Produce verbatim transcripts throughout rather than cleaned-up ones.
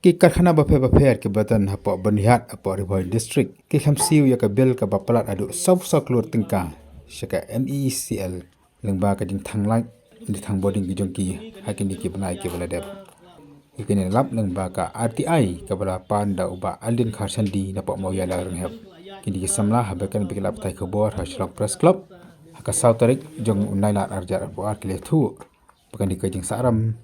Ki karkhana bapher bapher kiba don hapoh Byrnihat hapoh Ri Bhoi District ki khlem siew ïa ka bill kaba palat haduh saw saw klur tyngka sha ka M E E C L lyngba ka jingthang light, jingthang bording ki jong ki ha kine ki bnai kiba la dep. Ki kine lap lyngba ka R T I kaba la pan da u Bah Aldin Kharshandi napoh Mawïalang Rynghep. Kine ki samla haba kren bad ki lad pathai khubor ha Shillong Press Club ha ka saw tarik jong u Nailar arhajar arphew ar ki la ïathuh ba kane ka jingsahram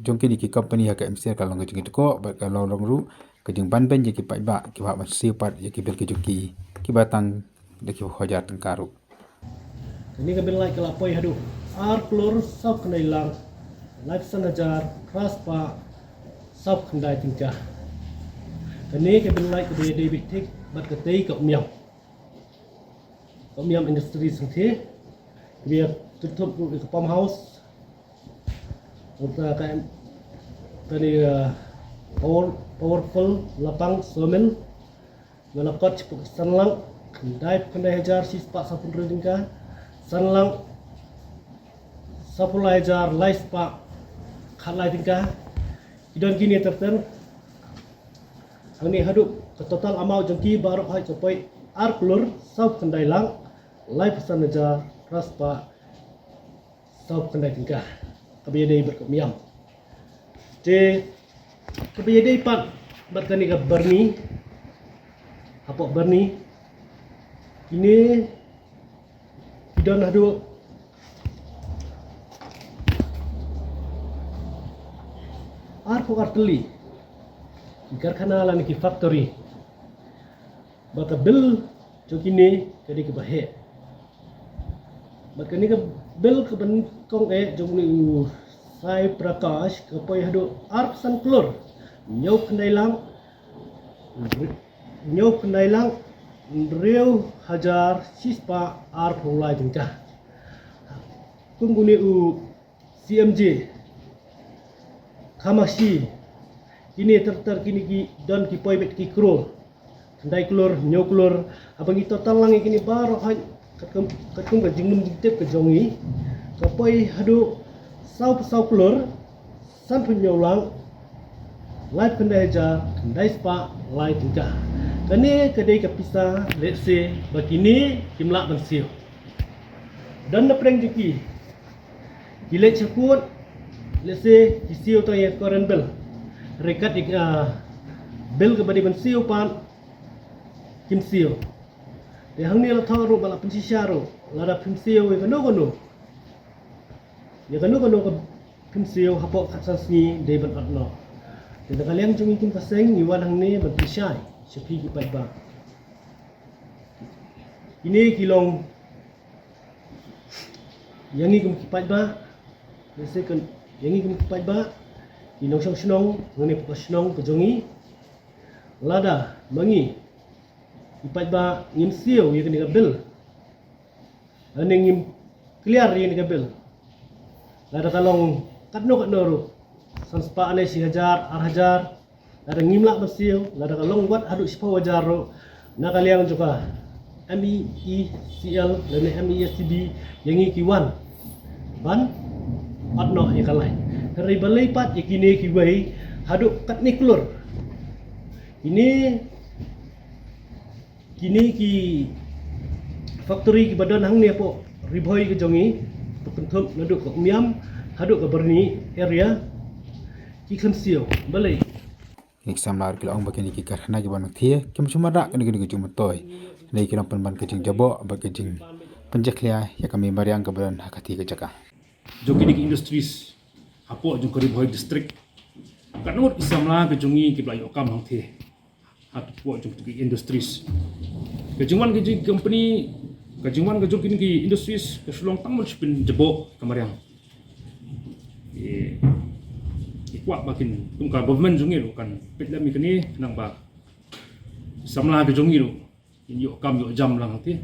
jong kine ki company ha ka M C L ka long ka jingkitkoh bad ka long long ruh ka jingbanbeiñ ïa ki paidbah kiba hap ban siew pat ïa ki bill ki jong ki kiba tang da ki hajar tyngka ruh. Kane ka bill light ka la poi haduh ar klur saw khyndai lak laiphew san hajar phra spah saw khyndai tyngka. Kane ka bill light kaba ïadei beit thik bad katei ka Umiam, ka Umiam Industries hangthie, kaba ïa kynthup ruh ïa ka pump house, ruh ka, ka, kane, uh, power, powerful lapang sawmill, ba la kot shapoh san lak khyndai khyndai hajar shi spah sawphew hynriew tyngka, san lak sawphew lai hajar lai spah khatlai tyngka. Ki don kine ter ter. Hangne haduh ka total amount jong ki baroh hi ka poi ar klur saw khyndai lak laiphew san hajar phra spah saw khyndai tyngka, kaba ïadei bad ka Umiam. Te kaba ïadei pat bad kane ka Byrni, hapoh Byrni, kine ki don haduh arphew ar tylli ki karkhana lane ki factory. Ba ka bill jong kine ka dei kaba heh. Bad kane ka bill kaba nyngkong eh jong une u Sai Prakash ka poi haduh arphew san klur hynñiew khyndai lak, hynñiew khyndai lak hynriew hajar shi spah arphew lai tyngka. Kum une u C M J, Khamashi, kine ter ter kine ki don ki poi beit ki klur, khyndai klur, hynñiew klur. Haba ngi total lang ïa kine baroh hi katkum, katkum ka jingnum jingtip ka jong ngi, ka poi haduh saw, saw klur sanphew hynñiew lak laiphew khyndai hajar khyndai spah lai tyngka. Kane ka dei ka pisa lehse ba kine kim lah ban siew. Don na pdeng jong ki ki leit sha court, lehse ki siew tang ïa ka current bill. Hynrei kat ïa ka bill kaba dei ban siew pat kim siew. Te hangne la thoh ruh ba la pynshisha ruh, lada phim siew ïa kano kano, ïa kano kano ka phim siew hapoh khatsan sngi dei ban ot noh. Te na ka liang jong ngi kum ka seng ngi wan hangne ban pynshai sha phi ki paidbah. Kine ki long ïa ngi kum ki paidbah, lehse kan ïa ngi kum ki paidbah, ki nongshong shnong, ngi ne ka shnong ka jong ngi. Lada ma ngi ki paidbah ngim siew ïa kane ka bill, lane ngim clear ïa kane ka bill, lada ka long katno katno ruh, san spah ne shi hajar, ar hajar, lada ngim lah ban siew, lada ka long wat haduh shiphew hajar ruh, na ka liang jong ka M E E C L lane M E E C B, ïa ngi ki wan ban ot noh ïa ka light. Hynrei balei pat ïa kine kiwei haduh katne klur? Kine, kine ki factory kiba don hangne hapoh Ri Bhoi ka jong ngi, ba kynthup naduh ka Umiam haduh ka Byrni area, ki khlem siew. Balei? Kine ki samla ruh ki la ong ba kine ki karkhana kiba nangthie kim shym la rah kane kane ka jingmyntoi. Hynrei ki nang pynban ka jingjaboh bad ka jingpynjakhlia ïa ka mei mariang kaba don ha katei ka jaka. Jong kine ki industries hapoh jong ka Ri Bhoi District, katno ngut ki samla ka jong ngi kiba la ïoh kam hangthie hapoh jong ki industries. Ka jingwan ka jong ki company, ka jingwan ka jong kine ki industries ka shu long tang ban shu pynjaboh ka mariang. I, i kwah ba kin, kum ka government jong ngi ruh kan peit lem ïa kane, khnang ba samla ka jong ngi ruh kin ïoh kam ïoh jam lang hangthie.